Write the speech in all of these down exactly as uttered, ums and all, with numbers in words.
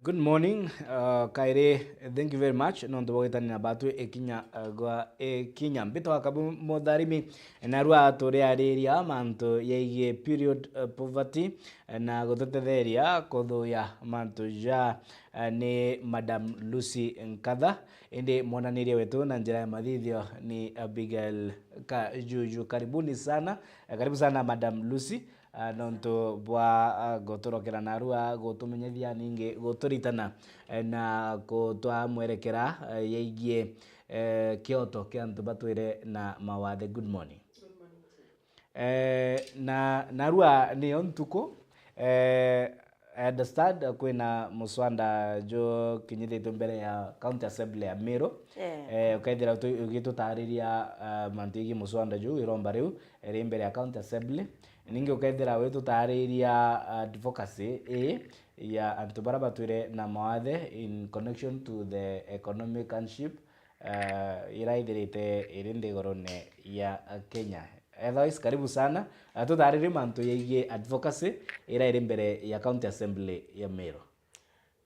Good morning, uh, Kairi, thank you very much nontu bwa gwitania na batwi ikinya, uh, gwa ikinya. Mbitwa Kabu Mutharimi, narua turiariria mantu yaigie period, uh, poverty, eh, na gututetheria kuthuya mantu ja, uh, ni Madam Lucy Nkatha, indi mwananiria wetu na njira ya mathithio ni Abigail Kajuju. Karibuni sana, eh, karibu sana Madam Lucy. Ah, nontu bwa, ah, guturokera narua, gutumenyithia ningi guturitana, eh, na gutwa mwerekera, eh, yaigie, eh, kioto kia antu batwire na mawathe. Good morning. Good morning to you. Eh, na narua niyo ntuku, eh, I understand kwina muswanda jukinyithitwe mbere ya County Assembly ya Meru. Eh. Eh, ukethira tu-, ugitutariria, ah, mantu yaigie muswanda juu, iromba riu, iri mbere ya County Assembly. Ningi ukethira witutariria advocacy ii ya antu baria batwire na mawathe in connection to the economic hardship, eh, ira ithirite iri nthigurune ya Kenya. Otherwise, karibu sana. Eh, tutaririe mantu yaigie advocacy ira iri mbere ya County Assembly ya Meru.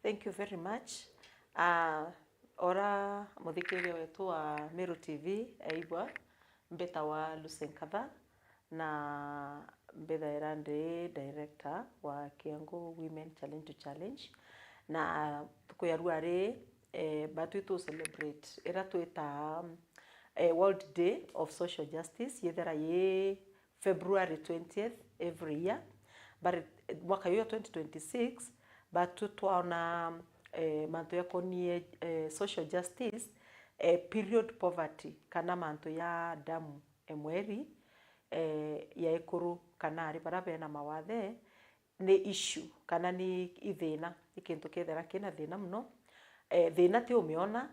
Thank you very much. Ah, ora muthikiriria wetu wa Meru T V aigua, mbitawa Lucy Nkatha, na mbithaira ndi director wa Kiangu Women Challenge to Challenge. Na ntuku ya rua ri, eh, batwi tu celebrate ira twita, eh, World Day of Social Justice, yithira yi February twentieth every year. But mwaka uyu wa twenty twenty-six, batwi twaona, eh, mantu yakonie, eh, social justice, eh, period poverty, kana mantu ya damu e mweri, eh, ya ikuru, kana ari baria bena mawathe, ni issue, kana ni ithina, ni kintu kethira kina thina muno. Eh, thina ti umiona,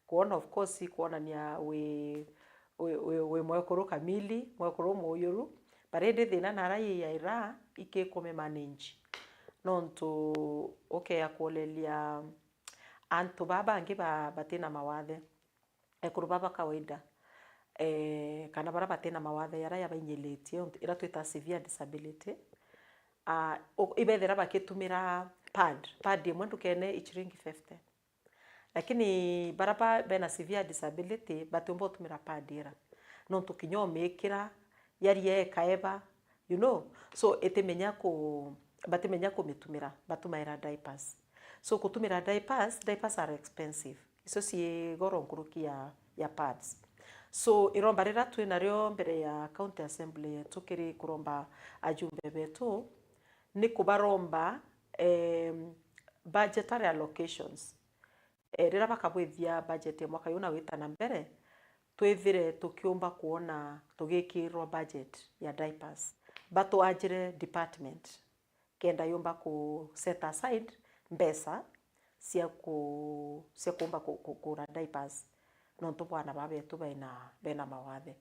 kwona, of course, kwonania wi, wi, wi, wi mwekuru kamili, mwekuru muuyuru, but indi thina nara yi ya ira ikikume manage. Nontu ukea kuoleria antu baa bangi ba, batina mawathe, ekuru baba kawaida, eh, kana baria batina mawathe yara yabainyilitie, untu ira twita severe disability, ah, u-, ibethira bakitumira pad, pad imwe ndukene i chiringi fifty. Lakini baria ba, bena severe disability, batiumba gutumira pad ira. Nontu kinya umikira, yaria ikaeba, you know. So, itimenya ku-, batimenya kumitumira, batumaira diapers. So, kutumira diapers, diapers are expensive. Icio cii goro nkuruki ya, ya pads. So, iromba riria twi nario mbere ya County Assembly yetu kiri kuromba ajumbe betu, ni kubaromba, em, budgetary allocations. Eh, riria bakabwithia budget ya mwaka uyu na gwita na mbere, twithire tukiumba kwona tugikirwa budget ya diapers. Batwanjire department kenda yumba ku set aside mbeca cia ku-, cia kuumba ku-, ku-, kugura diapers, nontu bwana babetu bena, bena mawathe.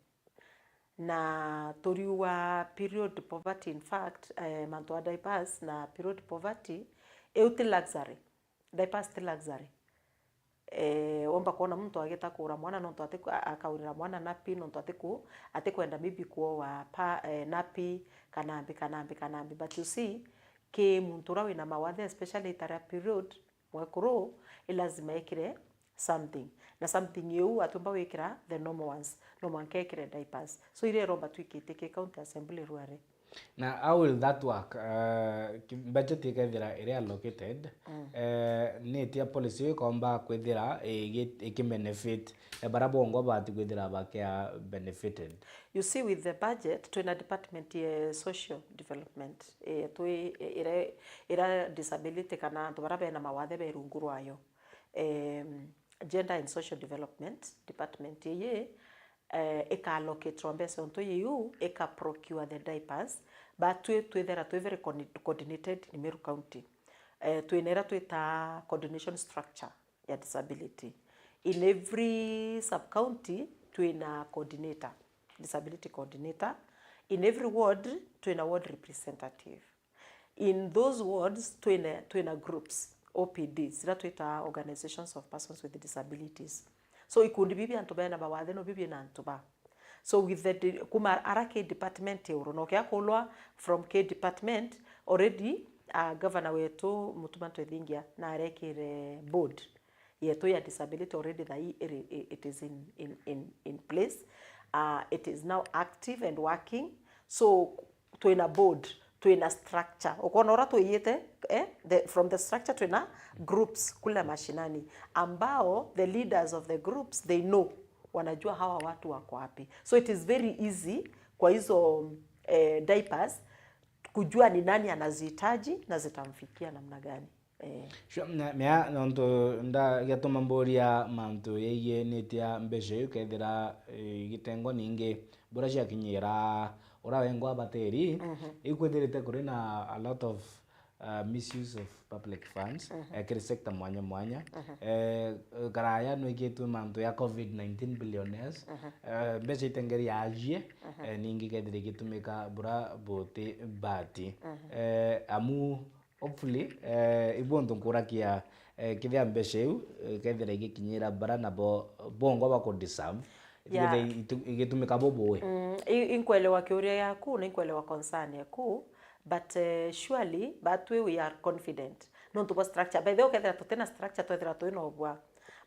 Na turiuga period poverty, in fact, eh, mantu a diapers na period poverty, iu ti luxury. Diapers ti luxury. Eh, womba kwona muntu agita kugura mwana nontu atiku-, a-, akagurira mwana napi, nontu atiku-, atikwenda maybe kuoa pa-, eh, napi, kana mbi, kana mbi, kana mbi. But you see, ki muntu uria wina mawathe, especially ita ria period, mwekuru, i lazima ekire something. Na something iu atiumba gwikira the normal ones. No mwanka ekire diapers. So, iria iromba twikite ki County Assembly ruari. Na how will that work? Uh, ki-, budget ikethira iri allocated, mm, eh, ni itia policy iu ikomba kwithira igi-, ikibenefit, eh, baria bongwa bati kwithira bakia benefited? You see, with the budget, twina department ya social development, eh, twi, ira, ira disability kana antu baria bena mawathe be rungu rwayo. Em, gender and social development department iyi, eh, ika allocate mbeca untu iu, ika procure the diapers, but twi, twithera twi very co-, coordinated in Meru County. Eh, twina ira twita coordination structure ya disability. In every sub-county, twina coordinator, disability coordinator. In every ward, twina ward representative. In those wards, twina, twina groups, O P Ds, iria twita Organizations of Persons with Disabilities. So, ikundi bibi antu bena mawathe no bibi na antu ba. So, with the de-, kuma ara ki department iguru, no kia kulwa from ki department, already uh, governor wetu Mutuma Ntwethingia narekire board yetu ya disability already thaa ii iri, i-, it is in, in, in, in place. Uh, it is now active and working. So, twina board, twina structure. Ukona ura twiyite, eh, the, from the structure twina groups kule mashinani ambao the leaders of the groups, they know, wanajua hawa watu wako wapi. So it is very easy kwa hizo, eh, diapers kujua ni nani anazihitaji na zitamfikia namna gani. Eh. Sure, na, mea, nontu nda-, giatuma mburia mantu yaigienitie mbeca iu, kethira, eh, igitengwa ningi bura ciakinyira ura wengwa abatiri, Mhm. ikwithirite kuri na a lot of, uh, misuse of public funds, Mhm. eh, kiri sector mwanya mwanya. Mhm. Eh, karaya nwikitwe mantu ya covid nineteen billionaires, Mhm. eh, mbeca itengeri yaajie, Mhm. eh, ningi kethira igitumika bura buti bati. Mhm. Eh, amu Hopefully, eh, ibu untu nkurakia, eh, kethira mbeca iu, eh, kethira igikinyira bara nabo bongwa baku deserve, Yeah. kethira itu-, igitumika bubui. Mm, i-, inkwelewa kiuria giaku, na inkwelewa concern yaku, but, eh, surely, batwi we are confident. Nontu bwa structure. By the way, ukethira tutina structure, twethira twina ubwa.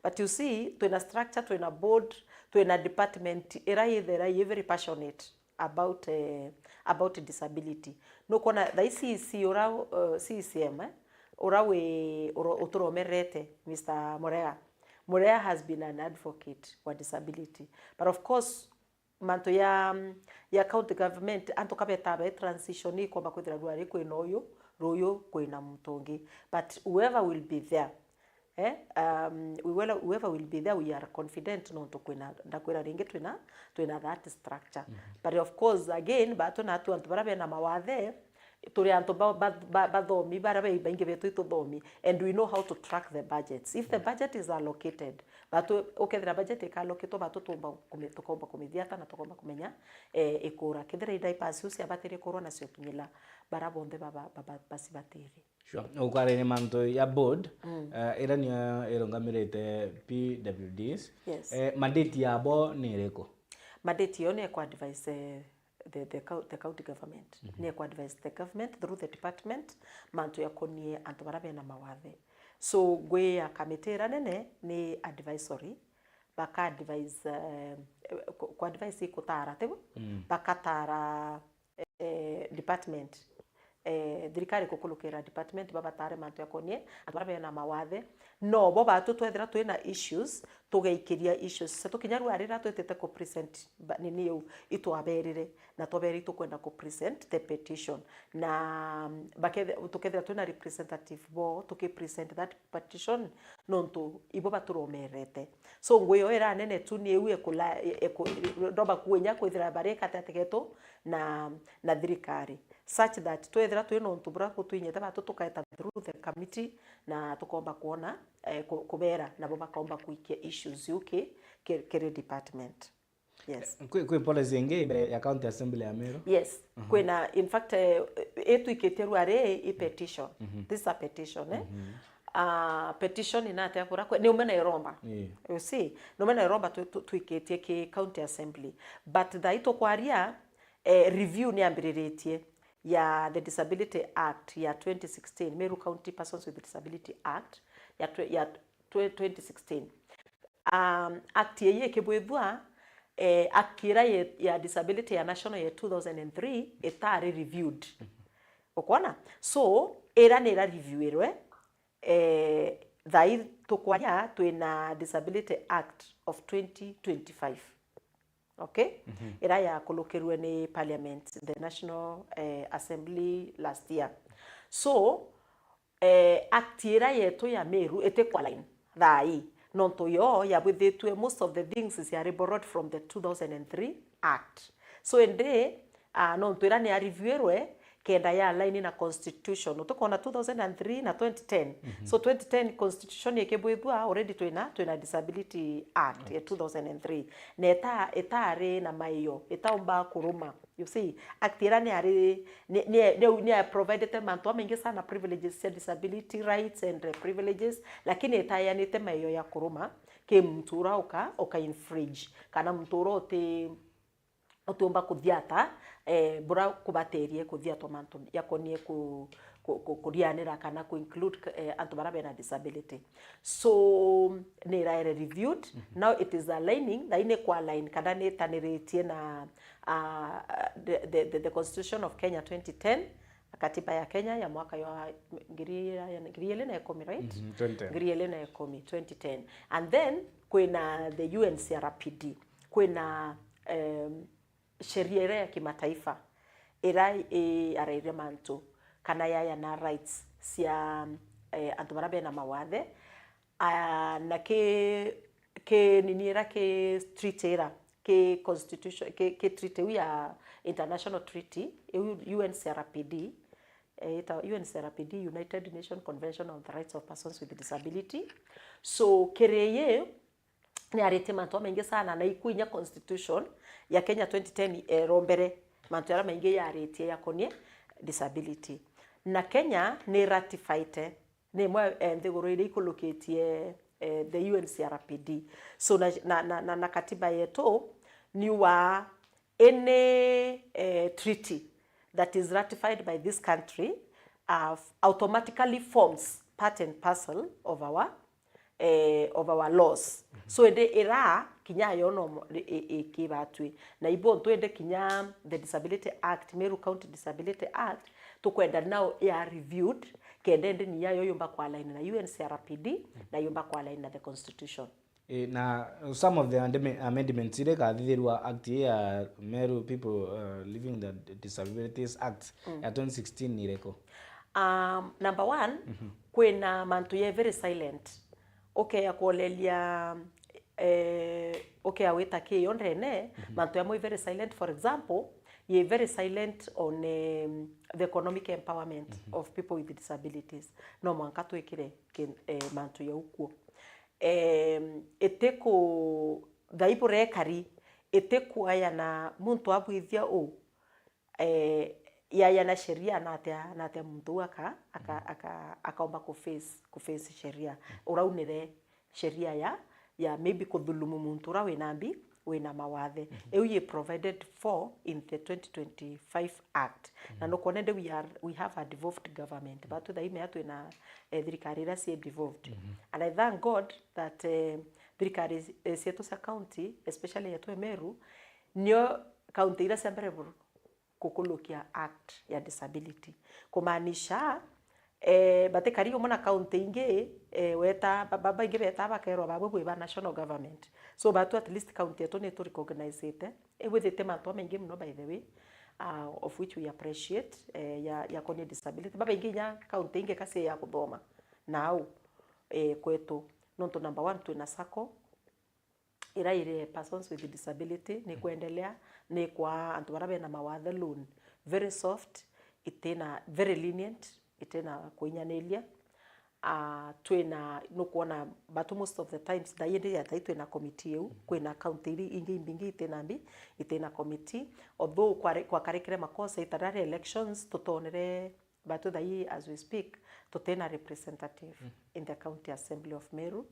But you see, twina structure, twina board, twina department, ira yithera i very passionate about, eh, about disability. Nukwona thaa ici C E C ura, uh, C E C M, eh, ura wi, ura uturomerete, Mister Murega. Murega has been an advocate wa disability. But of course, mantu ya, ya county government, antu kabeta be transition ikomba kwithira rwari kwina uyu, ruyu kwina muntu ungi. But whoever will be there, Eh, um, we will, whoever will be there, we are confident nontu kwina, ndakwira ringi twina, twina that structure. Mhm. But of course, again, batu na atu antu bara bena mawathe, turi antu ba, ba, ba, bathomi, bara be-, baingi betu ituthomi, and we know how to track the budgets. If the budget is allocated, batu, ukethira budget ikallocatwo, batu tumba kumi-, tukomba kumithia ata na tukomba kumenya, eh, ikura. Kethira i diapers iu ciabatirie kurwa nacio kinyila, bara bonthe ba, ba, ba, ba, bacibatiri. Sure. Ukwariria mantu ya board, Mm. eh, ira niyo irungamirite P W Ds. Yes. Eh, mandate yabo ni iriku? Mandate yo ni ya ku advise, eh, the, the cou-, the county government. Mhm. Ni ya ku advise the government through the department, mantu yakonie antu bara bena mawathe. So, ngwi ya kamiti ira nene ni advisory, baka advise, eh, ku, ku advise ikutara, tibu? Mm. Bakatara eh, department, eh, thirikari kukulukira department babatare mantu yakonie antu bara bena mawathe. No bo batu twethira twina issues, tugeikiria issues. Se tukinya rua rira twitite ku present ba-, nini iu itwaberire, na twabere itukwenda ku present the petition. Na, mm, bakethe-, tukethira twina representative bo, tuki present that petition, nontu ibo baturomerete. So, ngui yo ira nene tu ni iu ekula-, eku-, ndomba kuinya kwithira bari katigati getu na, na thirikari, such that twethira twina untu bura butwinyite batu tukaeta through the committee na tukomba kwona, eh, ku-, kubera nabo bakomba kuikia issues iu ki-, ki-, kiri department. Yes. Kwi, kwi policy ingi mbere ya County Assembly ya Meru? Yes. Mhm. Kwina, in fact, eh, itwikitie rua ri i petition. Mhm. This is a petition, eh? Mhm. Ah, petition inatia kura kwe, ni umena iromba. Yeah. You see, ni umena iromba tu-, tu-, twikitie ki County Assembly. But thaa ii tukwaria, eh, review ni ambiriritie ya the Disability Act ya twenty sixteen, Meru County Persons with Disability Act ya twe-, ya twe-, twenty sixteen. Um, act ii ikibwithua, eh, act ira ye-, ya disability ya national ya two thousand and three itari reviewed. Ukwona? So, ira ni ira reviewirwe, eh, thaa ii tukwaria twina Disability Act of twenty twenty-five. Okay? Mhm. Ira yakulukirwe ni parliament, the National, eh, Assembly last year. So, eh, act ira yetu ya Meru itiku align thaa ii. Nontu yo yabwithitue, most of the things ciari borrowed from the two thousand and three act. So indi, ah, nontu ira ni ya reviewirwe kenda ya align na constitution. Utukona two thousand and three na twenty ten. Mhm. So twenty ten constitution ikibwithua, already twina, twina Disability Act ya two thousand and three. Na ita-, itari na maio, itaumba kuruma. You see, act ira ni ari, ni, ni, ni, ni providete mantu amaingi sana, privileges cia disability rights and, eh, privileges, lakini itaeanite maio ya kuruma ki muntu ura uka, uka infringe, kana muntu ura uti, utiumba kuthiata, eh, bura kubaterie kuthiatwa mantu jakonie ku, ku, ku, kurianira kana ku include, eh, antu bara bena disability. So, ni iraere reviewed, now it is aligning, thaini kwa line kana ni itaniritie na, ah, the, the, the, the Constitution of Kenya twenty ten, katiba ya Kenya ya mwaka ya ngiri, ngiri ili na ikumi, right? Mhm, twenty ten. Ngiri ili na ikumi, twenty ten. And then, kwina the U N C R P D, kwina, em, sheria iria ya kimataifa iria iaraire mantu kana yayana rights cia, eh, antu bara bena mawathe, ah, na ki, ki nini ira ki treaty ira, ki constitution, ki, ki treaty iu ya international treaty, iu U N C R P D, eh, ita U N C R P D, United Nations Convention on the Rights of Persons with Disability. So, kiri yi, ni aritie mantu jamaingi sana, na iku inya constitution ya Kenya twenty ten erombere mantu jaria maingi yaritie yakonie disability. Na Kenya ni ratified, ni imwe, eh, nthiguru iria ikulukitie, eh, the U N C R P D. So na, na, na, na, na katiba yetu ni wa any, eh, treaty that is ratified by this country, uh, automatically forms part and parcel of our, eh, of our laws. So indi ira kinya yo no mo-, i-, i-, ikibatwi. Na ibo ntu indi kinya the Disability Act, Meru County Disability Act, tukwenda nao ya reviewed, kenda indi ni yayo yumba kwa line na U N C R P D, na yumba kwa line na the constitution. Eh, na some of the amendme-, amendments iria ikathithirua act ii ya Meru People, uh, Living with Disabilities Act ya twenty sixteen ni iriku? Um, number one, kwina mantu ye very silent. Ukea kuoleria, eh, ukea wita kiyo ndene, mantu yamo i very silent. For example, ye very silent on, um, the economic empowerment of people with disabilities. No mwanka twikire ki-, eh, mantu yau kuo. Em, itiku-, thai burekari, itikuayana muntu abwithia u, eh, yayana sheria natia, natia muntu u aka, aka, aka, akaomba ku face, ku face sheria. Uraunire sheria ya, ya maybe kuthulumu muntu ura wina mbi, wina mawathe. Iu yi provided for in the twenty twenty-five Act. Na nukwona indi we are, we have a devolved government. Batu thaimea twina, eh, thirikari iria cie devolved. And I thank God that, eh, thirikari, eh, cietu cia county, especially yetu e Meru, nio county iria cia mbere buru kukulukia act ya disability. Kumaanisha, eh, batikari umwe na county ingi, eh, weta, ba-, ba-, baingi beta bakerwa babwe bwi ba national government. So batu at least county yetu ni tu recognizete. Ibwithite mantu jamaingi muno, by the way, uh, of which we appreciate, eh, ya, ya konie disability. Babaingi inya county ingi kasi ya kuthoma nau, eh, kwetu. Nontu number one, twina sacco, ira iri persons with disability, ni kwendelea, ni kwa antu bara bena mawathe loan. Very soft, itina, very lenient, itina kuinyaniria. Ah, twina, nukwona, but most of the times, thaindi ya thai twina committee iu, kwina county iri ingi imbingi itina mbi, itina committee. Although kwari-, kwakarikire makosa itarari elections, tutonere, but thai as we speak, tutina representative in the County Assembly of Meru.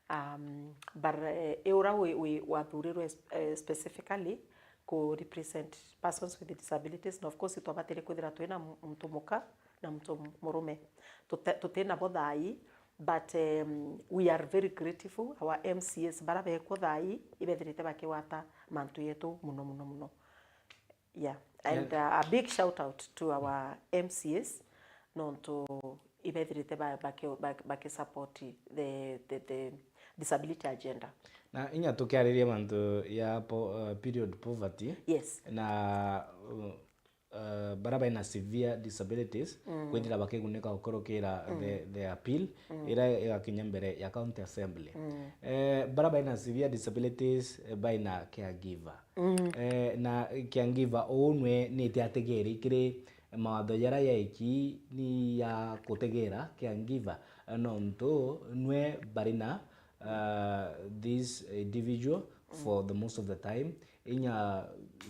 Um, but, eh, iura wi, wi wathurirwe, eh, specifically ku represent persons with disabilities, na of course twabatire kwithira twina muntu muka na muntu murume. Tute-, tutina bo thai, but, um, we are very grateful. Our M C As bara bekuo thai ibethirite bakigwata mantu yetu muno, muno, muno. Yeah. And, uh, a big shout out to our M C As, nontu ibethirite ba-, baki-, baki-, bakisupport the, the, the disability agenda. Na inya tukiariria mantu ya po-, uh, period poverty. Yes. Na, uh, uh, bara baina severe disabilities, kwithira bakigunika gukurukira the, the appeal, ira igakinya mbere ya County Assembly. Eh, bara baina severe disabilities, eh, baina caregiver. Eh, na caregiver uu nwe niti ategeri kiri mawatho jaria jaiki ni ya kutegera caregiver, eh, nontu nwe bari na, uh, this individual for the most of the time. Inya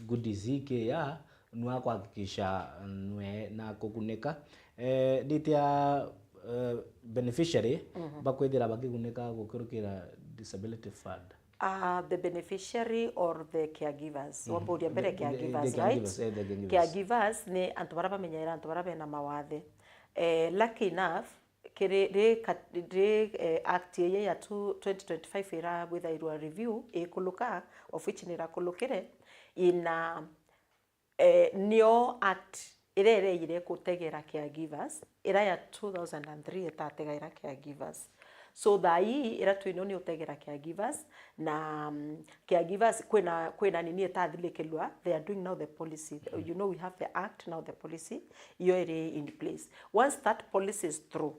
goodies ikiya, nwa kuhakikisha nwe na kukunika. Eh, nitia, eh, beneficiary bakwithira bakigunika gukurukira disability fund? Uh, the beneficiary or the caregivers? Mhm. Wamburia mbere the, the, the caregivers, right? Caregivers, eh, the caregivers. Caregivers ni antu baria bamenyaira antu baria bena mawathe. Eh, lucky enough, kiri, ri ka-, ri, eh, act ii ya tu-, twenty twenty-five ira bwithairwa review ikuluka, of which ni irakulukire, ina, eh, nio act iria ireire gutegera caregivers, ira ya two thousand and three itategaira caregivers. So thaa ii ira twino ni utegera caregivers, na, mm, caregivers kwina, kwina nini itathilikilwa, they are doing now the policy. You know, we have the act, now the policy, iyo iri in place. Once that policy is through,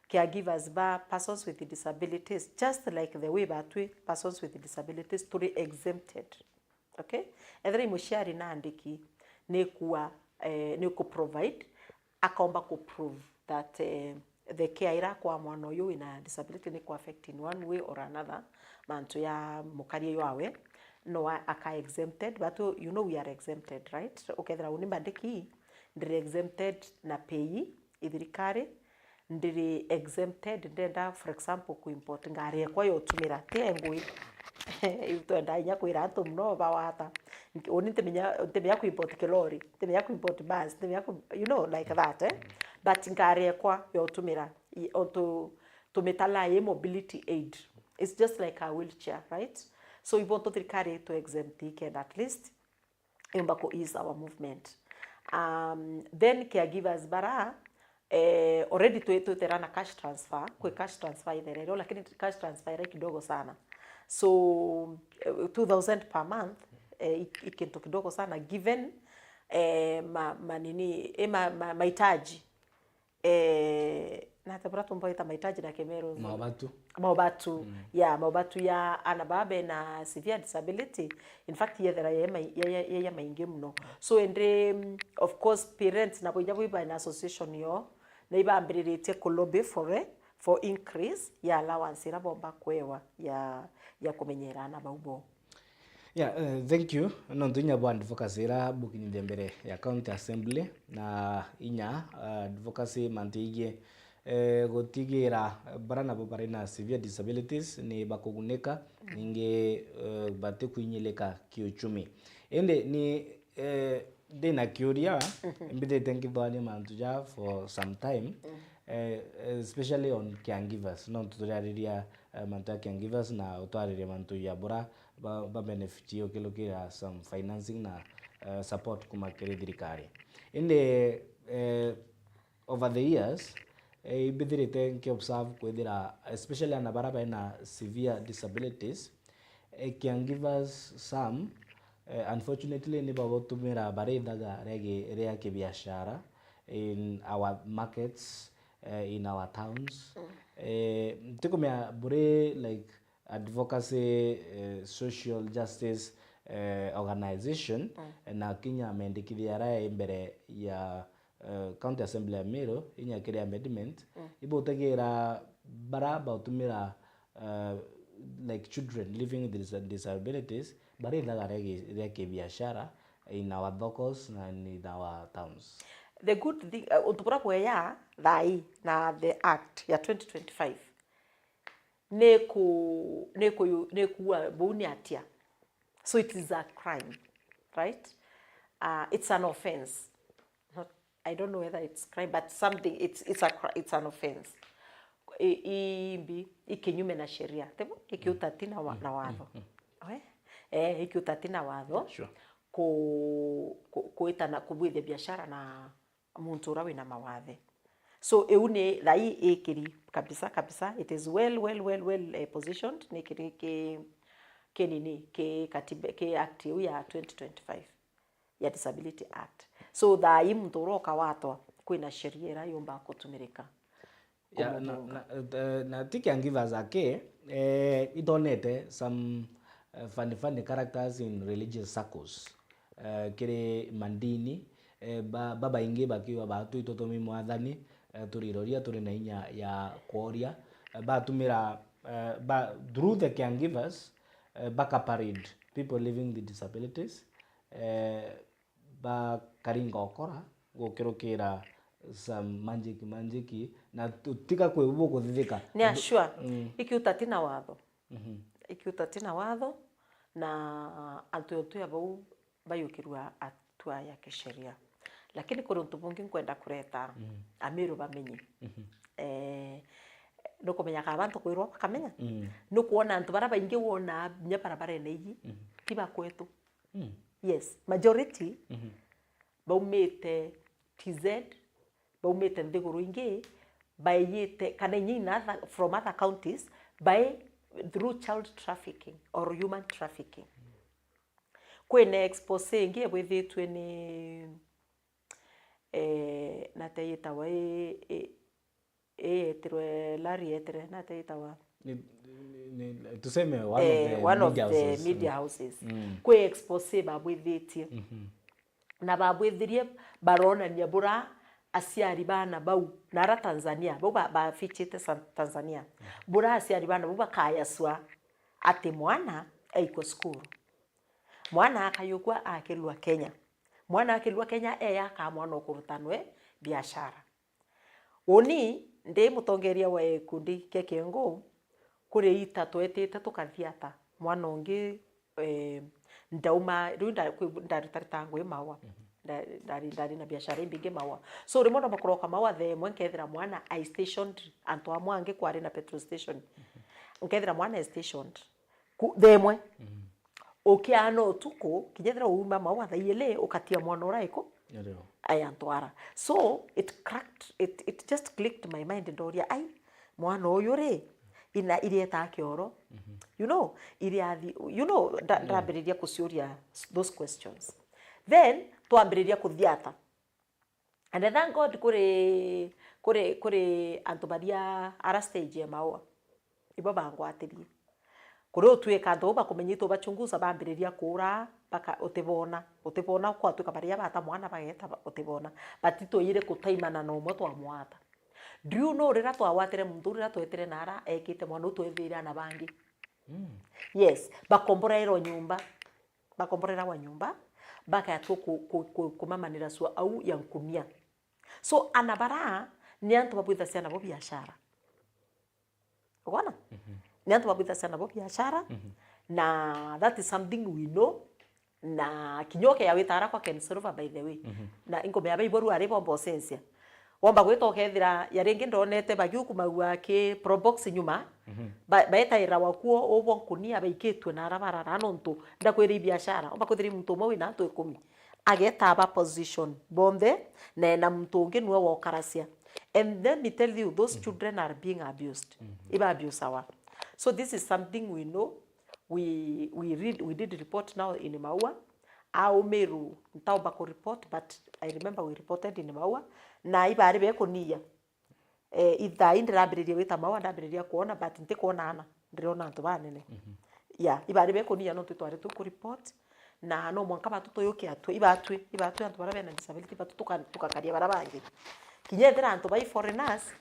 caregivers ba persons with disabilities, just like the way batwi persons with disabilities turi exempted. Okay? Ethira i muciari na andiki, ni kuwa, eh, ni ku provide, akaomba ku prove that, eh, the care ira kwa mwana uyu wina disability ni ku affect in one way or another, mantu ya mukari uyu wawe, no a-, aka exempted, but you know we are exempted, right? Ukethira uni mbandiki, ndiri exempted na pay i thirikari, ndiri exempted, ndenda, for example, ku import ngari ekwa ya utumira, ti engui. Iu twenda inya kwira antu muno bawata. Uni ntimenya, ntimenya ku import kilori, ntimenya ku import bus, ntimenya ku, you know, like that, eh? But ngari ekwa ya utumira, i-, ontu tumitala i mobility aid. It's just like a wheelchair, right? So ibo ntu thirikari itu exempt ikenda at least yumba ku ease our movement. Um, then caregivers bara, eh, already twi-, twitera na cash transfer, kwi cash transfer itherero, lakini cash transfer ira kidogo sana. So, eh, two thousand per month, eh, i-, i kintu kidogo sana given, eh, ma, ma nini, eh, ma, ma, mahitaji. Eh, nate bura tumbwita mahitaji na Kimeru? Mobatu. Mobatu. Mm. Yeah, mobatu ya ana baba bena severe disability. In fact, yethera ye mai-, ye, ye, ye, ye maingi muno. So, ende, mm, of course, parents nabo inya bwi bena association yo, na ibambiriritie ku lobby for, eh, for increase ya allowance ira bomba kwewa ya, ya kumenyera ana bau bo. Yeah, eh, thank you. Nontu inya bwa advocacy ira bukinyithia mbere ya County Assembly, na inya, eh, advocacy mantu igie, eh, gutigira bara nabo bari na severe disabilities ni bakugunika, ningi, eh, batikwinyilika kiuchumi. Indi ni, eh, ndina kiuria, mbithite nkithwania mantu ja for some time, eh, especially on caregivers. Nontu turiariria, eh, mantu ja caregivers na utwariria mantu ja bura ba, ba benefit ukilukira some financing na, eh, support kuma kiri thirikari. Indi, eh, over the years, eh, imbithirite nki observe kwithira, especially ana bara bena severe disabilities, eh, caregivers some, eh, unfortunately ni bagutumira barithaga regi-, ria kibiashara in our markets, eh, in our towns. Mm. Eh, ntikumenya buri, like, advocacy, eh, social justice, eh, organization, mm, eh, na kinya mendikithia aria e mbere ya, eh, County Assembly ya Meru, inya kiri amendment, mm, ibutagira bara bautumira, eh, like, children living with dis-, disabilities, barithaga ria ki-, ria kibiashara in our thokos na in our towns. The good thing, uh, untu buria bwega thaa ii na the act ya twenty twenty-five, ni ku-, ni ku-, ni kuua buu ni atia. So it is a crime, right? Uh, it's an offense. Not, I don't know whether it's crime, but something, it's, it's a cri-, it's an offense. I, i, imbi, i kinyume na sheria, tibu? Ikiutati na wa-, na watho. We? Eh, ikiutati na watho. Sure. Ku-, ku-, kuitana, kubwithia biashara na muntu uria wina mawathe. So, iu ni thaa ii ikiri kabisa, kabisa. It is well, well, well, well, eh, positioned. Ni kiri ki, ki nini, ki katiba, ki act iu ya twenty twenty-five ya Disability Act. So, thaa ii muntu uria ukawatwa, kwina sheria iria yumba kutumirika. Ya, na, kumuthunga. Na, eh, na ti caregivers ake, eh, itonete some, eh, funny, funny characters in religious circles. Eh, kiri mandini, eh, ba-, babaingi bakiuga, "Batwi tutumi Mwathani, eh, turiroria turi na inya ya kworia." Eh, batumira, eh, ba-, through the caregivers, eh, bakaparade people living with disabilities, eh, bakaringa ukora gukirukira some magic, magic, na utiga kwi bukuthithika. Ni a sure. Mm. Ikiutati na watho. Mhm. ikiuta ti na watho, na antu yonthe ya bau bayukirua hatua ya kisheria. Lakini kuri untu bungi nkwenda kureta, mm, Amiru bamenye. Mhm. Eh, nukumenya ka bantu kwirwa bakamenya. Mm. Nukwona antu bara baingi wona nya barabarene iji, mm, ti bakwetu. Mm. Yes, majority, mhm, baumite T Z, baumite nthiguru ingi, baiyite, kana inya in other, from other counties, by through child trafficking or human trafficking. Kwina expose ingi ibwithitue ni, eh, nate yitawa i, i, i yetirwe, Larry yetire, nate yitawa? Ni, ni, ni, tuseme one of, eh, the, one of media the houses. Media houses. Mm. Kwi expose babwithitie. Mhm. Na babwithirie baronania bura aciari bana bau, na ara Tanzania, bau ba-, bafichite Sa-, Tanzania, bura aciari bana bau bakayacua ati mwana aikwe cukuru. Mwana akayukua akilua Kenya. Mwana akilua Kenya, eya akaa mwana ukurutanwe biashara. Uni ndi mutongeria wa gikundi kia Kiengu, kuri ita twetite tukathiata. Mwana ungi, eh, ndauma, riu nda-, kwi-, ndaritaritangwa i Maua. Mhm. Nda-, ndari, ndari na biashara imbingi Maua. So, rimwe ndomba kuroka Maua thaa imwe, nkethira mwana ai stationed, antu amwe angi kwari na petrol station. Mhm. Nkethira mwana ai stationed. Ku-, thaa imwe. Mhm. Ukiana utuku, kinya ethira uuma Maua thaa ili, ukatia mwana ura iku? Ndio. Aya ntwara. So, it cracked, it, it just clicked my mind, ndoria, "Ai, mwana uyu ri, ina irieta kioro?" Mhm. You know, iri athi, you know, nda-, mm, ndambiriria kuciuria s-, those questions. Then, twambiriria kuthiata. And I thank God kuri, kuri, kuri antu baria ara stage ya Maua. Ibo bangwatirie. Kuri utwika antu bau bakumenyete ubachunguza, bambiriria kuura, baka-, utibona. Utibona kwatwika baria bata mwana bageta ba-, utibona. But itweyire kutaimana na umwe twamwata. Do you know rira twawatire muntu, rira twetire nara ekite mwana u twethire ana bangi? Mm. Yes, bakomborairwa nyumba. Bakomboreragwa nyumba, bakaetwo ku-, ku-, ku-, kumamanira cua au ya nkunia. So, ana bara ni antu babwithacia nabo biashara. Ukwona? Mhm. Ni antu babwithacia nabo biashara, mhm, na that is something we know, na kinya ukea wita arakwa Ken Silver, by the way. Mhm. Na inkumea baibo riu ari bomba ucenjia. Womba gwita ukethira, ya ringi ndonete bagiukumagua ki Probox nyuma, mhm, ba-, baetaira wakuo ubwo nkunia baikitue na ara barara nontu ndakwira ibiashara. Womba kwithira i muntu umwe wina antu ikumi. Ageta aba position bonthe, na ena muntu ungi niwe wokaracia. And let me tell you, those, mhm, children are being abused. Mhm. Iba abusawa. So this is something we know. We, we read, we did report now in Maua. Aumiru ntaumba ku report, but I remember we reported in Maua. Na ibari bekuniya. Eh, ithaa ii ndirambiriria gwita Maua, ndambiriria kwona, but ntikwona ana, ndirona antu banene. Mhm. Yeah, ibari bekuniya nontu twari tu ku report, na no mwanka batu tuyukia twe, ibatwi, ibatwi antu bara bena disability, batu tuka-, tukakaria bara bangi. Kinya ethira antu bai foreigners,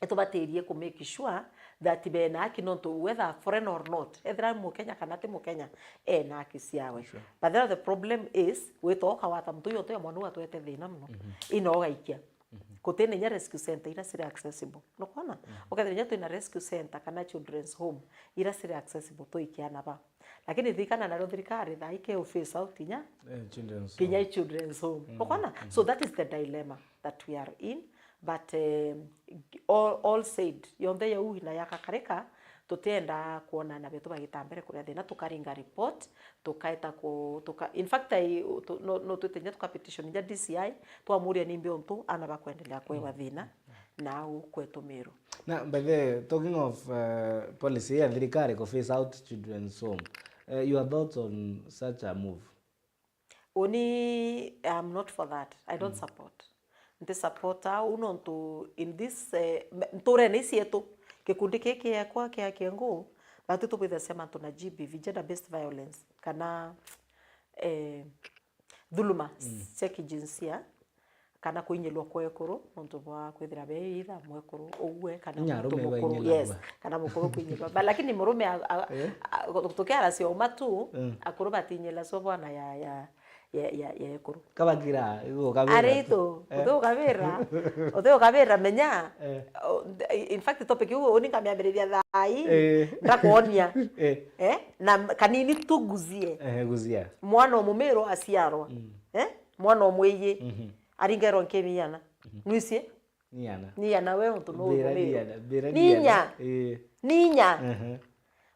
itubatirie ku make sure that bena haki, nontu whether foreign or not, ethira ni Mukenya kana ti Mukenya, ena haki ciawe. Sure. But then the problem is, wita ukawata muntu uyu utuya mwana uyu atwete thina muno. Mhm. Ino ugaikia. Mhm. Gutina inya rescue center ira ciri accessible. Nukwona? Mhm. Ukethira inya twina rescue center kana children's home ira ciri accessible twikia ana ba. Lakini ririkana nario thirikari thaa ii ke phase out inya, eh, children's kinya home. I children's home. Mm, ukwona? Mm. So that is the dilemma that we are in. But, eh, all, all said, yonthe yau na yakakarika, tutienda kwona ana betu bagita mbere kuria thina, tukaringa report, tukaeta ku, tuka, in fact, I, tu, no, no twite inya tuka petition inya D C I, twamuria nimbi untu ana bakwendelea kwewa, mm, thina, mm, na au kwetu Meru. Na, by the way, talking of, uh, policy ya thirikari ku phase out children's home, uh, your thoughts on such a move? Uni, I'm not for that. I don't, mm, support. Nti support au nontu in this, eh, m-, nturene icietu, gikundi giki giakwa kia Kiengu, batu tubwithagia mantu na G B V, gender based violence, kana, eh, thuluma, mm, cia kijinsia, kana kuinyilwa kwa ekuru, nontu bwa kwithira be either mwekuru ugue, kana muntu mukuru, yes, kana mukuru kuinyilwa. Ba-, lakini murume a-, a-, eh, a-, tukiaracia uma tu, mm, akuru batinyilacua bwana ya, ya, ya, ya, ya ekuru. Kabakira, igo kabira. Ari tu, eh, uti ukabira, uti ukabira, menya. Eh. O, in fact, topic iu uni nkamiambiriria thaa ii, eh, ndakwonia. Eh. Eh? Na kanini tu guzie. Eh, guzia. Mwana umumiru aciarwa. Mm. Eh? Mwana umwiji. Mhm. Aringerwa nkimi iana. Mhm. Nwisi? Ni iana. Ni iana, we untu no. Mbira ni iana, mbira ni iana. Ni inya. Eh. Ni inya. Mhm.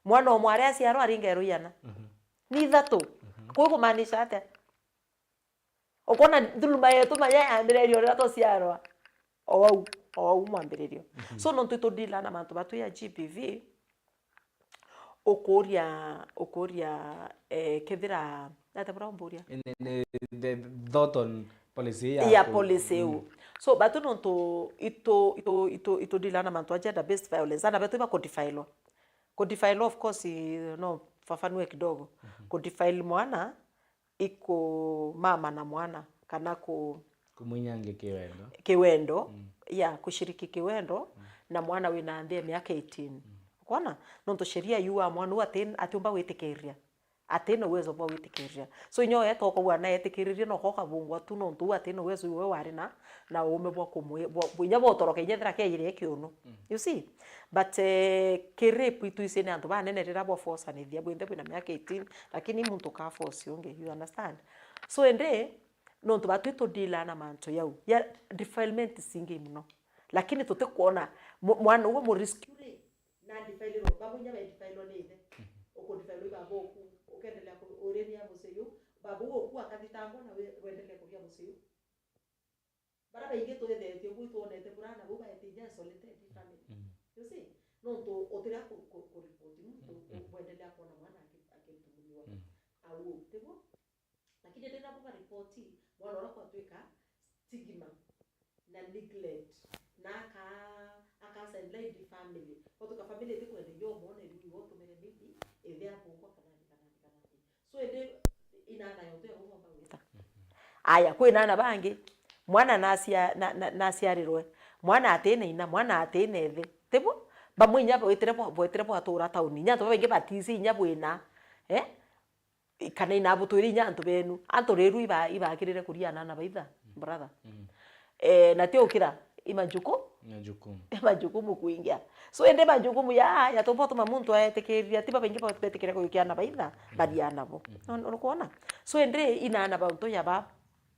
Mwana umwe aria aciarwa aringerwa iana. Mhm. Ni ithatu. Mhm. Kuu kumaanisha atia? Ukwona thuluma yetu manya yambiririe riria twaciarwa. O au, o au mwambiririo. Mhm. So, nontu itudila na mantu matu ya G B V, ukuria, ukuria, eh, kethira, ata bura umburia? In, in, the thought on policy ya ya ku- policy iu. Mm. So, batu nontu itu, itu, itu, itudila na mantu a gender based violence, ana betu iba kudefailwa. Kudefailwa, of course, no, fafanue kidogo. Mhm. Kudefile mwana, iku mama na mwana, kana ku- Kumwinyangia kiwendo. Kiwendo, mm, ya, kushiriki kiwendo, mm, na mwana wina nthi ya miaka eighteen. Mm. Ukwona? Nontu sheria yuaa mwana uu ati-, atiumba gwitikiria. Atina uwezo bwa gwitikiria. So, inya uya toka uu anaetikiririe, no koka bungwa tu, nontu uu atina uwezo iwe wari na, na uume bwa kumwi-, bwa, bwa, inya bwa utoroka inya ethira kiaire kiunu. Mm. You see? But, eh, ki rape itwisi ni antu banene riria bwa force anithia, bwinthe bwina miaka eighteen, lakini muntu ka force ungi, you understand? So indi, nontu batu itudila na mantu yau, ya defilement singi muno. Lakini tutikwona mu-, mwana uwe mu rescue ri, na defilerwa, bamwe inya be defilwa ni ithe. Mhm. Uku defilwa i baba uku, ukendelea ku-, uriria mucii yu, baba uu uku akathitangwa na we-, wendelee kuria mucii yu. Bara baingi twethetue buu itwonete burana buu baete inya isolated family. Mm. You see? Nontu utiria ku, ku, ku report muntu, mm, mm, bwendelea kwona mwana aki-, akitumumiwa. Mm. Au, tibu? Lakini ndi nabo ba report, mwana uria kwatwika stigma na neglect, na aka, aka sideline family. Kwatwika family itikwenda inya umwone riu iwe utumire maybe ithe abungwa kana athi, kana athi, kana athi. So, indi inana yontu ya ugomba gwita. Aya, kwina ana bangi, mwana nacia-, na, na, naciarirwe, mwana atina ina, mwana atina ithe. Tibu? Bamwe inya bwitire bwa-, bwetire bwatura tauni, inya antu babaingi batisi inya bwina. Eh? I-, kana inabutwire inya antu benu. Antu riru iba-, ibakirire kuria anana baitha, mm, brother. Mm. Eh, na ti ukira, i majuku-, majukumu. I majukumu kwingia. So, indi majukumu ya, ya tumba utuma muntu aetikirira, ti babaingi ba-, betikire kujukia ana baitha, mm, baria nabo. Mm. No, nukwona? So, indi inana bantu ya ba-,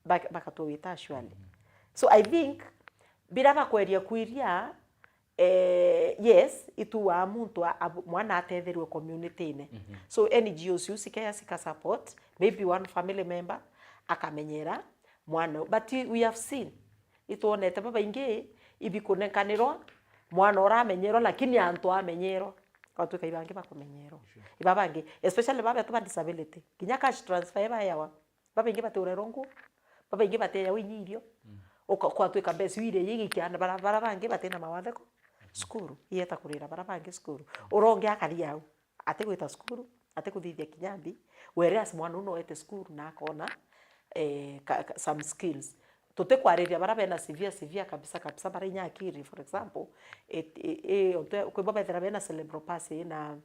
ba-, bakatwita surely. Mm. So, I think, bira bakweria kwiria, eh, yes, ituaa muntu a-, abu-, mwana atetherwe community-ine. Mhm. So, N G Os iu cikeya cika support, maybe one family member akamenyera mwana. But we have seen, itwonete babaingi ibikunenkanirwa, mwana uramenyerwa, lakini antu amenyerwa. Kwatwika ibangi bakumenyerwa. Sure. Iba bangi, especially baba betu ba disability. Kinya cash transfer ibaeawa. Babaingi baturerwa nguo, babaingi bateeawa inya irio. Mm. Uka-, kwatwika mbeca iu iria igikia na bara, bara bangi batina mawathe ku, mm, cukuru, ieta kurira bara bangi cukuru. Uronge akaria au, atigwita cukuru, atikuthithia kinya mbi, whereas mwana uu noete cukuru na akona, eh, ka, ka, some skills. Tutikwariria bara bena severe, severe kabisa, kabisa, bara inya akiri, for example, it, i, i, kwi bo bethira bena cerebral palsy na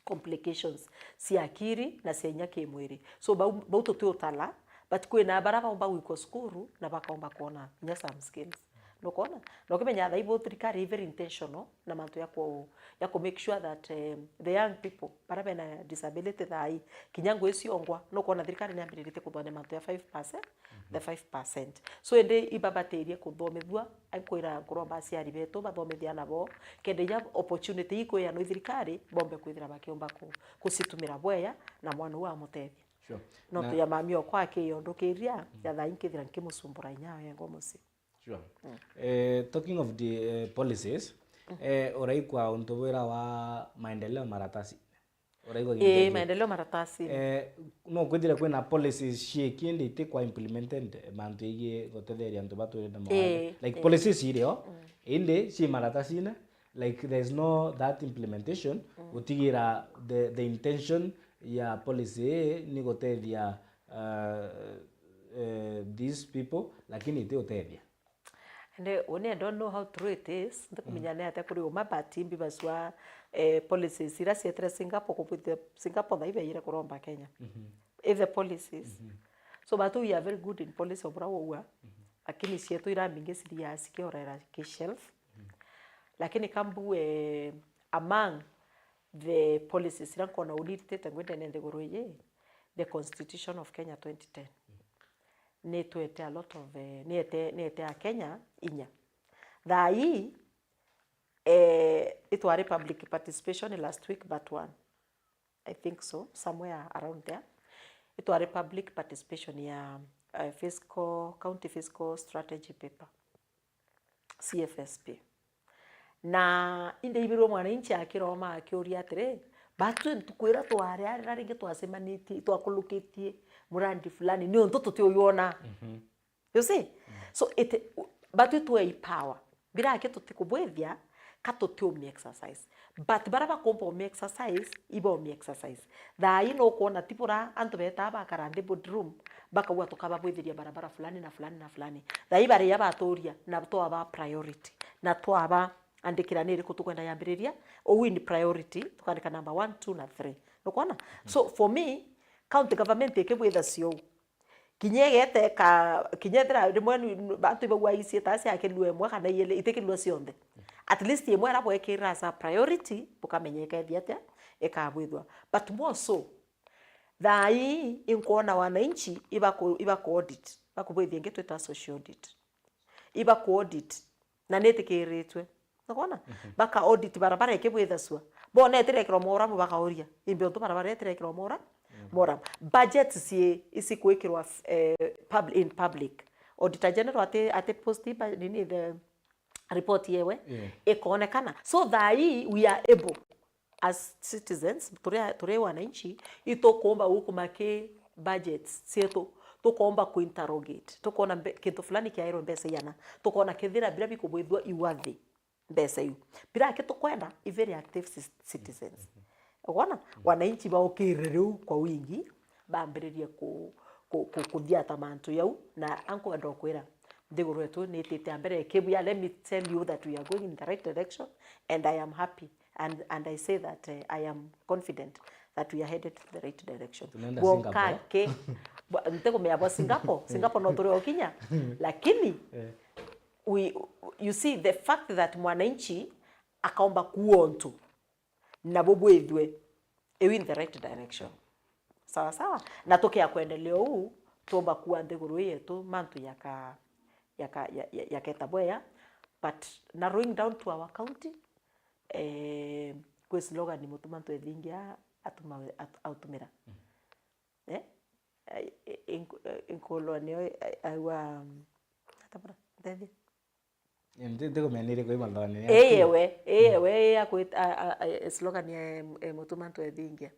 complications cia akiri na cia inya kimwiri. So, bau, bau tutiutala, but kwina bara baumba gwikwa cukuru na bakaumba kwona inya some skills. Nukwona? Na ukimenya thaa ii bo thirikari i very intentional na mantu ya ku, ya ku make sure that, eh, the young people, bara bena disability thaa ii, kinya ngui ciongwa, nukwona thirikari niambiritie kuthwania mantu ya five percent, the five percent. So, indi ibabatirie kuthomithua, nkwira nkuromba aciari betu bathomithie ana bo, kenda inya opportunity ikwianwa i thirikari, bombe kwithira bakiumba ku, gucitumira bwega, na mwana uu amutethia. Sure. Nontu ya mami okwa akiyo ndukiria, mm, ya thaa ii nkithira nkimucumbura inya wengwa mucii. Sure. Mm. Eh, talking of the, eh, policies, mm, eh, uraikwa untu bwira wa maendeleo maratasi. Uraigua ii, Githweri? Maendeleo maratasini. Eh, no kwithire kwina policies ciiki indi itikwa implemented, mantu yegii gutetheria antu batwire na mawathe. Ii, like, ii, policies irio, mm, indi ci maratasine, like, there's no that implementation, mm, gutigira the, the intention ya policy ii ni gutethia, uh, uh, these people, lakini iti utethia. Indi uni, I don't know how true it is, ntikumenya, mm, ni atia kuri uma, but mbibacua, eh, policies iria cietire Singapore, kubwithia Singapore thaa ibeire kuromba Kenya. Mhm. I the policies. Mhm. So batu we are very good in policy obura wauga, lakini cietu ira mbingi cithiaga cikiorera ki shelf. Lakini kambu, eh, among the policies ira nkona uritite ngwendene nthiguru iji, the Constitution of Kenya twenty ten. Nitwete a lot of, eh, niete, niete a Kenya inya. Thaa ii, eh, itwari public participation last week but one. I think so, somewhere around there. Itwari public participation ya, eh, fiscal, county fiscal strategy paper, C F S P. Na indeibirwe mwananchi akiroma akiuria atiri, "Batu ntuku ira twari arira ringi twacemanitie, twakulukitie murandi fulani, niuntu tutiuyona." You see? So it, but it we power. Biraki tutikubwithia, ka tutiumi exercise. But bara bakumba umi exercise, ibaumi exercise. Thaa ii nukwona ti bura antu betaa bakara nthi boardroom, bakauga tukababwithiria barabara fulani na fulani na fulani. Thaa ii baria baturia, na twaba priority, na twaba andikira ni iriku tukwenda yambiriria, uu in priority, tukandika number one, two na three. Nukwona? So for me, county government ikibwitha ciou, kinya igete ka, kinya ethira rimwe ni, ni, antu ibauga icieta ciakirua imwe kana iiri, itikirua cionthe. At least imwe ira bwekirira as a priority, bukamenya ikethia atia, ikabwithwa. But more so, thaa ii inkwona wananchi ibaku, ibaku audit, bakubwithia ingi twita social audit. Ibaku audit, na nitikiritwe. Nukwona? Baka audit barabara ikibwithacua. Bona itirekirwa moramu, bakauria, imbi untu barabara itirekirwa mora-, moramu. Budgets cie, icikwikirwa, eh, pub-, in public. Auditor General ati, ati post ba-, nini, the report yewe, ikonekana. So thaa ii we are able as citizens, turi, turi wananchi, itukumba gukuma ki budgets cietu, tukomba ku interrogate, tukona mbe-, kintu fulani kiairwe mbeca iana, tukona kethira biria bikubwithua i worthy mbeca iu. Biraki tukwenda i very active ci-, citizens. Ukwona? Wananchi baukirire riu kwa wingi, bambiririe ku-, ku-, ku-, kuthiata mantu yau, na ankwenda ukwira, nthiguru yetu nitite a mbere ikibuya. Let me tell you that we are going in the right direction, and I am happy. And, and I say that, eh, I am confident that we are headed to the right direction. Tunaenda Singapore. Ki, bwa-, ntikumenya bwa Singapore. Singapore no turi o kinya. Lakini, we, you see, the fact that mwananchi akaomba kuontu na bubwithwe, iu in the right direction. Sawa sawa? Na tukia kwendelea uu, tuomba kuwa nthiguru ii yetu, mantu yaka, yaka, ya, ya, yaketa bweya, but narrowing down to our county, eh, kwi slogan Mutuma Ntwethingia atuma, at-, autumira. Eh? Eh, ink-, eh, inkulwa nio, eh, aua, mm, atabura, ntethi. Nti-, ntikumenya niri kwi mathoni ya Ii yewe, ii yewe, ii ya kwit-, a, a, a, slogan ya, em, em, Mutuma Ntwethingia.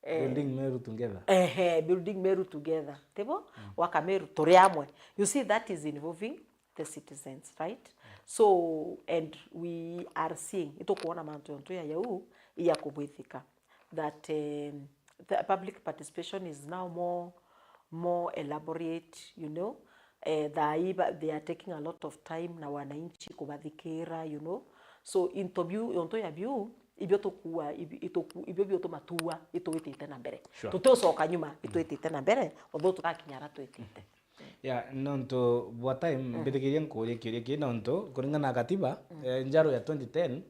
Eh, Building Meru together. Ehe, building Meru together. Tibo? Waka Meru, turi amwe. You see, that is involving the citizens, right? So, and we are seeing, itukwona mantu yontu ya yau, iya kubwithika. That, um, the public participation is now more, more elaborate, you know. Eh, thaa ii ba-, they are taking a lot of time na wananchi kubathikira, you know. So, into biu, yontu ya biu, ibio tukua, ibi-, ituku-, ibio biutumatua itwitite na mbere. Sure. Tutiucoka nyuma, itwitite na mbere, although tugakinya ara twitite. Yeah, nontu bwa time, mbithikirie nkuurie kiuria kii, nontu kuringana na katiba, eh, njaru ya twenty ten,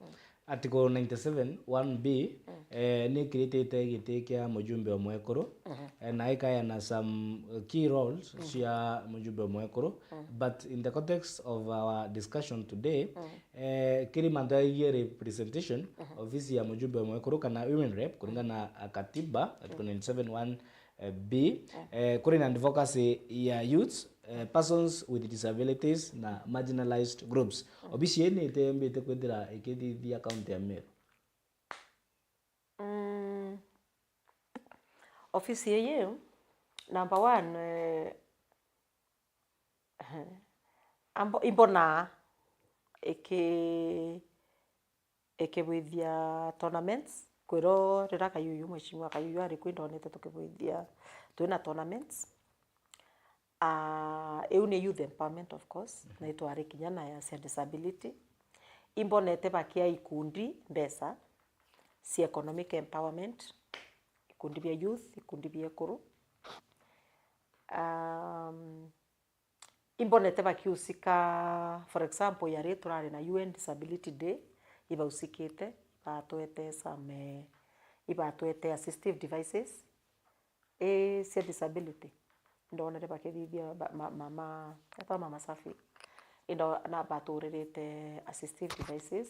article ninety-seven one B, eh, nikiritite giti kia mujumbe o mwekuru, eh, na ikayana some, eh, key roles cia mujumbe o mwekuru. But in the context of our discussion today, eh, kiri mantu yaigie representation, ofisi ya mujumbe o mwekuru kana women rep, kuringana na katiba, article ninety-seven one, eh, B, eh, kuri na advocacy ya youths, eh, persons with disabilities na marginalized groups. Ofisi ii ni itembite kwithira ikithithia kaunti ya Meru? Mm. Ofisi ii, number one, eh, ambo-, imbonaa iki-, ikibwithia tournaments, kwiro riria Kayuyu, Mheshimiwa Kayuyu ari kwi, ndonete tukibwithia, twina tournaments. Ah, iu ni youth empowerment, of course, na itwari kinya na ya cia disability. Imbonete bakia ikundi mbeca cia economic empowerment, ikundi bia youth, ikundi bia ekuru. um, imbonete bakiusika, for example, yari turari na U N Disability Day, ibausikite, ibatwete some, eh, ibatwete assistive devices, eh, cia disability. Ndonere bakithithia ba-, ma-, mama, etwa Mama Safi. Indo na baturirite assistive devices,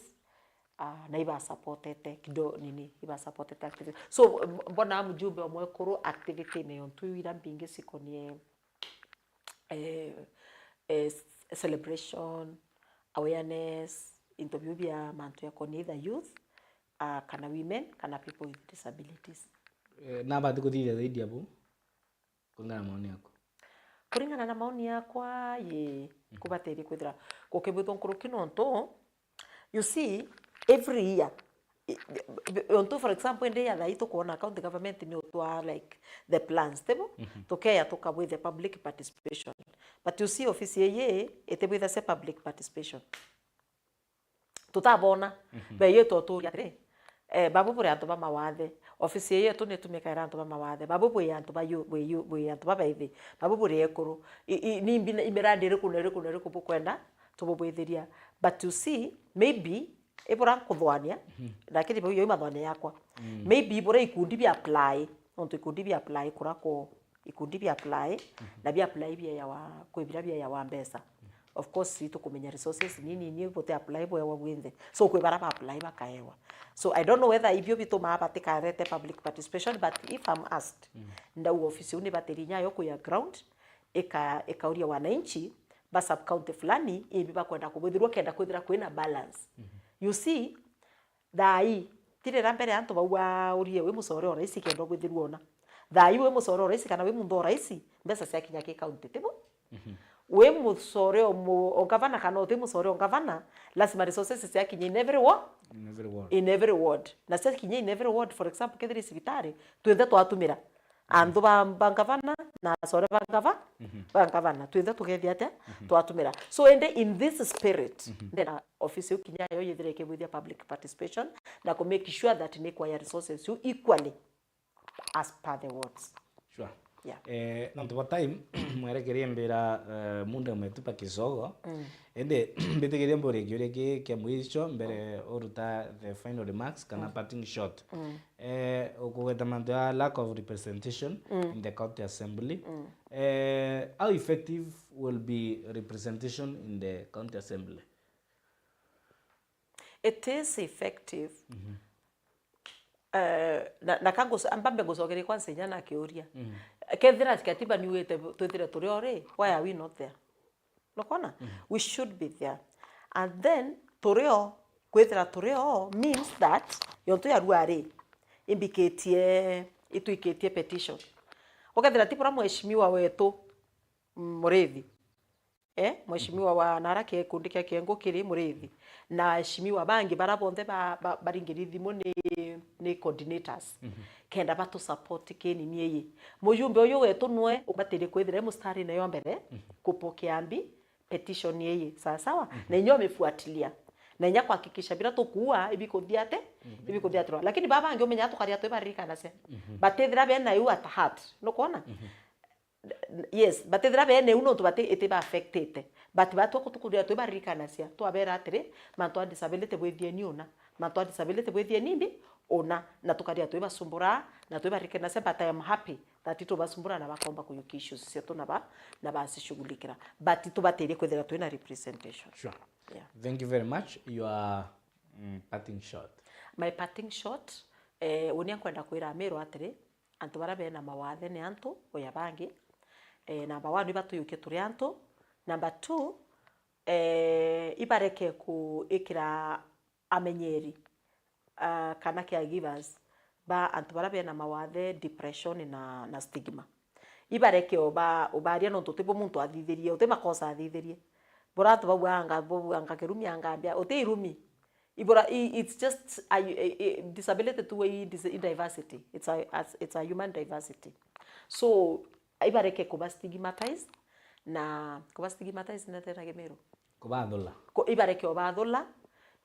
ah, na ibasupportete kido nini, ibasupportete activity. So, m-, mbona mjumbe wa mwekuru activity ni ontu ira mbingi cikonie, eh, eh, celebration, awareness, into biu bia mantu ya koni either youth, ah, kana women, kana people with disabilities. Eh, nabati kuthithia zaidi ya bau, kulingana na maoni yaku? Kuringana na maoni yakwa, ye, kubatirie kwithira gukibwithwa nkuruki nontu, you see, every year, i-, i-, ontu, for example, indi ya thai tukwona county government ni utwa, like, the plans, tibo? Tukeya tukabwithia public participation. But you see, ofisi ii itibwithacia public participation. Tutabona. Beyite uturia atiri, eh, babu buri antu ba mawathe. Ofisi ii yetu nitumikaira antu ba mawathe. Babu bwi antu ba yu-, bwi yu-, bwi antu babaithi. Babu buri ekuru. I, i, ni mbi-, imirandi iriku na iriku na iriku bukwenda tububwithiria? But you see, maybe, ibura nkuthwania, lakini bau yo imathwania yakwa. Maybe ibura ikundi bia apply, nontu ikundi bia apply kura ku ikundi bia apply, na bia apply bieyawa, kwi bira bieyawa mbeca. Of course, itukumenya resources ni nini, buti apply bwewa bwinthe. So, kwi bara ba apply bakaewa. So, I don't know whether ibio bitumaa batikarete public participation, but if I'm asked, ndauga ofisi iu ni batiri inya yo kuya ground, ika-, ikauria wananchi ba sub county fulani, imbi bakwenda kubwithirwa kenda kwithira kwina balance. You see, Thaa ii, ti rira mbere antu bauga urie wi mucore o raisi kenda ubwithirua una. Thaa ii wi mucore o raisi kana wi muntu o raisi, mbeca ciakinya ki county, tibu? Wi mucore o mu-, o gavana kana uti mucore o gavana, lazima resources ciakinya in every wa-, In every ward. In every ward. Na ciakinya in every ward, for example, kethira i cibitari, twinthe twatumira. Anthu ba, ba ngavana na acore ba ngava-, ba ngavana, twinthe tugethia atia? Twatumira. So, indi in this spirit, ndenda ofisi iu kinya yo yithire ikibwithia public participation na ku make sure that ni kwaya resources iu equally as per the wards. Sure. Yeah. Eh, nontu bwa time, mwerekerie mbira, eh, muda umetupa kisogo. Indi mbitikirie mburi kiuria ki kia mwisho mbere uruta the final remarks kana parting shot. Eh, ukugweta mantu ya lack of representation in the county assembly. Eh, how effective will be representation in the county assembly? It is effective. Eh, na, na ka nguc-, amba mbe ngucokerie kwanza inya na kiuria. Kethira katiba niugite twithire turi o ri, why are we not there? Nukona? We should be there. And then, turi o, kwithira turi o means that yontu ya rua ri, imbikitie, itwikitie petition. Ukethira ti bura mheshimiwa wetu, mm, Murithi, eh, mheshimiwa wa nara kia gikundi kia Kiengukiri, Murithi, na aheshimiwa bangi bara bonthe ba, ba, baringiri thimu ni, ni coordinators, kenda batu support kinini ii. Mujumbe uyu wetu nwe ubatirie kwithira e mustarine yo mbere kupokea mbi petition ii, sawa sawa, na inya umifuatilia, na inya kuhakikisha bira tukuua ibikuthia ati, ibikuthia atirwa. Lakini baba bangi umenya tukaria twi baririkanacia, batithira bena iu at heart, nukwona? Yes, batithira bene u nontu bati, iti ba affectite. But batwa kutukuria twi baririkanacia, twabera atiri, mantu a disability bwithieni una, mantu a disability bwithieni mbi una, na tukaria twi basumbura, na twi baririkanacia, but I am happy that itubasumbura na bakomba kuyukia issues cietu na ba, na bacishughulikira. But tubatirie kwithira twina representation. Sure. Yeah. Thank you very much. Your, mm, parting shot. My parting shot, eh, unia nkwenda kwira Amiru atiri, antu baria bena mawathe ni antu oya bangi. Eh, number one, ibatuyukie turi antu. Number two, eh, ibareke kuikira amenyeri, ah, kana caregivers ba antu baria bena mawathe, depression na, na stigma. Ibareke oba, ubaria nontu utibo muntu athithirie, uti makosa athithirie. Bura antu bauga anga, bauga anga kirumi anga mbia, uti irumi. Ibura, i-, it's just a, i-, i-, disability tu i dis-, i diversity. It's a, as, it's a human diversity. So, ibareke kuba stigmatized, na kuba stigmatized ni atia na Kimiru? Kubathula. Ku-, ibareke ubathula,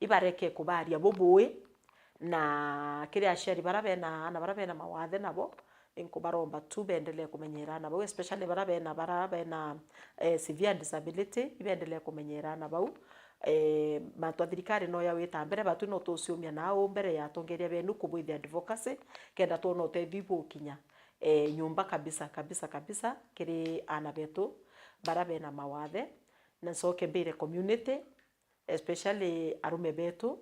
ibareke kubaria bubui, na kiri aciari bara bena aana bara bena mawathe nabo, inkubaromba tu beendelee kumenyera na bau, especially bara bena, bara bena, eh, severe disability, ibeendelee kumenyera na bau. Eh, mantu a thirikari no ya wita mbere, batu no tuciumia nau mbere ya atongeria benu kubwithia advocacy, kenda twona utethio ibukinya, eh, nyumba kabisa, kabisa, kabisa, kiri ana betu bara bena mawathe, na ncoke mbire community, especially arume betu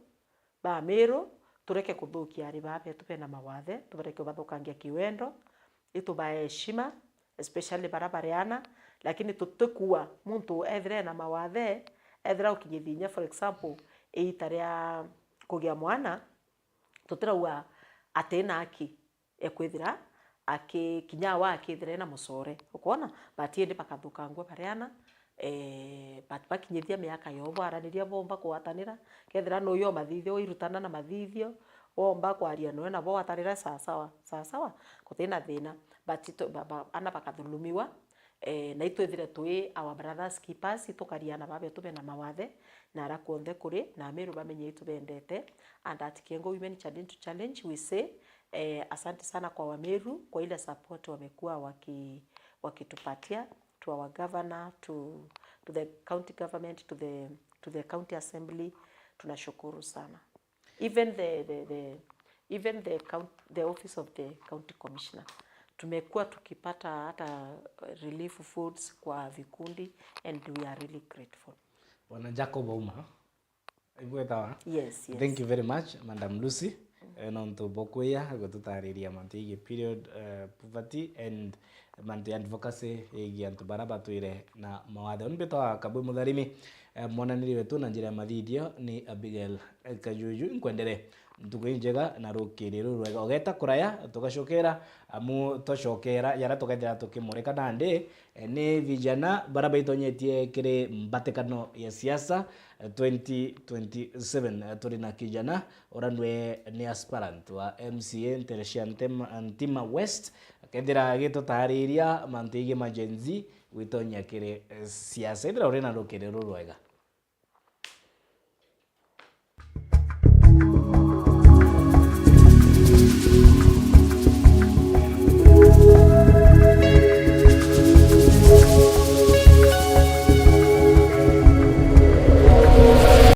ba Meru, tureke kuthukia ari baa betu bena mawathe, tubareke ubathukangia kiwendo, itubae heshima, especially bara bari ana, lakini tutikua muntu ethira ena mawathe, ethira ukinyithia inya, for example, iita ria kugia mwana, tutirauga atina aki ekwithira aki-, kinya awa akithira ena mucore, ukwona? But indi bakathukangua bari ana, eh, but bakinyithia miaka yobo, araniria bomba kugwatanira, kethira nuyo mathithio, wairutana na mathithio, womba kwaria noe nabo, gwatanira sawa sawa, sawa sawa, gutina thina. But to-, ba-, ba-, ana bakathulumiwa, eh, na itwithire twi our brothers keepers, itukaria ana babetu bena mawathe, na ara kuonthe kuri, na Ameru bamenye itubendete. And at Kiengo Women Challenge to Challenge, we say, eh, asante sana kwa Wameru kwa ile support wamekuwa waki-, wakitupatia, to our governor, to, to the county government, to the, to the county assembly. Tunashukuru sana. Even the, the, the, even the count-, the office of the county commissioner, tumekuwa tukipata hata relief foods kwa vikundi, and we are really grateful. Bwana Jacob Ouma, igwetawa? Yes, yes. Thank you very much, Madam Lucy. Eh, nontu bwa kwija gututariria mantu yegii period, eh, poverty and mantu ya advocacy yegii antu bara batwire na mawathe. Uni mbitawa Kabwe Mutharimi, eh, mwananiri wetu na njira ya mathithio ni Abigail, eh, Kajuju. Nkwendere ntuku injega na rukiri rurwega. Ugeta kuraya, tugacokera, amu twacokera, jara tugethira tukimurika nandi, eh, ni vijana bara baitonyetie kiri mbatikano ya siasa, eh, twenty twenty-seven. Eh, turi na kijana uria nwe ni aspirant wa M C A ntere cia Ntema-, Ntima West, akethira agitutariria mantu yegii ma Gen Z gwitonya kiri, eh, siasa. Ethira uri na rukiri rurwega.